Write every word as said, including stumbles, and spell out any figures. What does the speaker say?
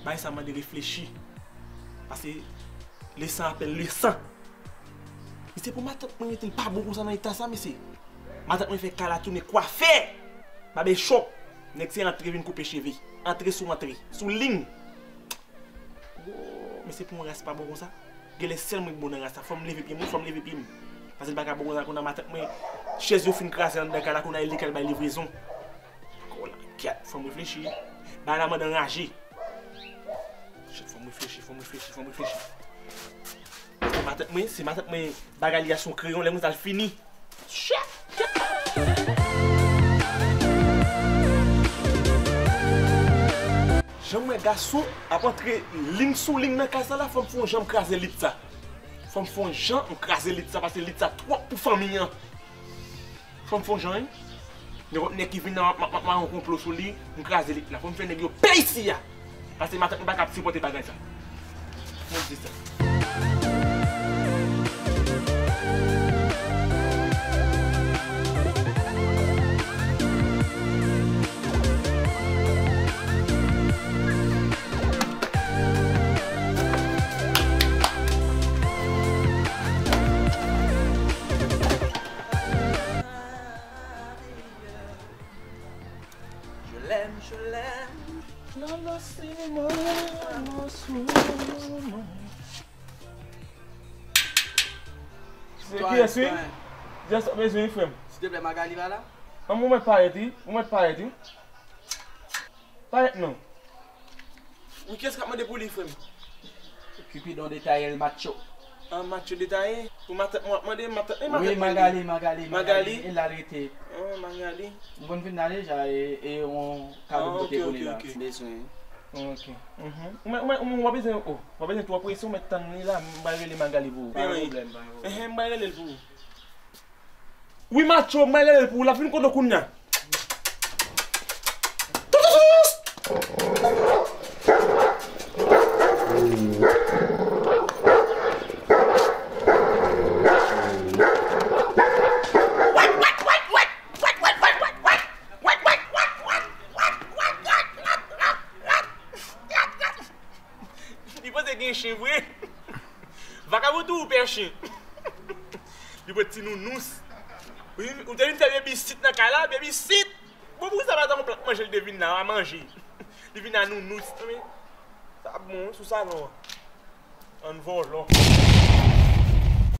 Bagay sa mande reflechi. Pase le sang appelle le sang. Mesye, pou matant mwen rete l pa bon konsa nan eta sa, mesye. Matant mwen fè kay la tounen kwafè. Babechòp. Nèg se antre vin koupe cheve. Antre sou antre. Sou liy. Oh, mesye, pou yon ras pa bon konsa. Genlè sèl mwen k bon nan ras la. Fò m leve pye m, wi, fò m leve pye m. Pase l pa ka bon konsa, kounye a matant mwen, chèz yo fin kraze anndan kay la, kounye a li k al bay livrezon. Kòla, kèt, fò m reflechi. Bagay la mande anraje. Shit, fò m reflechi, fò m reflechi, fò m reflechi. Se matant mwen, se matant mwen, bagay li a se yon kreyon, lè konsa l fini. Shit, shit. Jan m wè gason ap antre liy sou liy nan kay sa la, fò m fè yon jan m kraze lit sa. Fò m fè yon jan m kraze lit sa, pase lit sa twòp pou fanmi an. Fò m fè yon jan, wi. Nenpòt nèg ki vin nan, m ap, m ap, m ap mare yon konplo sou li, m kraze lit la. Fò m fè nèg yo pè isi a. Pase matant mwen pa ka ap sipòte bagay sa. Mwen di sa. Je l'aime, je l'aime. Lala, c'est mon amour. Se kiyès, wi? Just bezwen, frè m. Silteplè, Magali pa la? An, mwen mèt parèt, wi. Mwen mèt parèt, wi. Parèt non. Wi, kiyès k ap mande pou li, frè m? Cupidon detaye, el macho. Ah, macho detaye? Pou matant mwen ap mande, matant, e matant mwen li? Wi, Magali, Magali, Magali? Magali, e la l rete. Ah, Magali. M konn vin la deja, e, e yon kado m pote pou li la. Ah, ok, ok, ok. Bezwen. Ok. Mhm. Mwen, mwen, mwen, w ap bezwen, oh, w ap bezwen twò prese, w mèt tann li la, m pral rele Magali pou ou. Pa gen pwoblèm, pa gen pwoblèm. Ehe, m pral rele l pou ou. Wi, macho, m pral rele l pou ou, l ap vin kote w kounye a. Li panse gen chen vre. Vakabon tou ou pè chen. Li pran ti nounous. Ou, ou te vin fè babysit nan kay la, babysit. Bon, pou sa pa ta yon plat manje li te vin la, a manje. Li vin a nounous. Men, sa bon, sou salon an. An vòlò.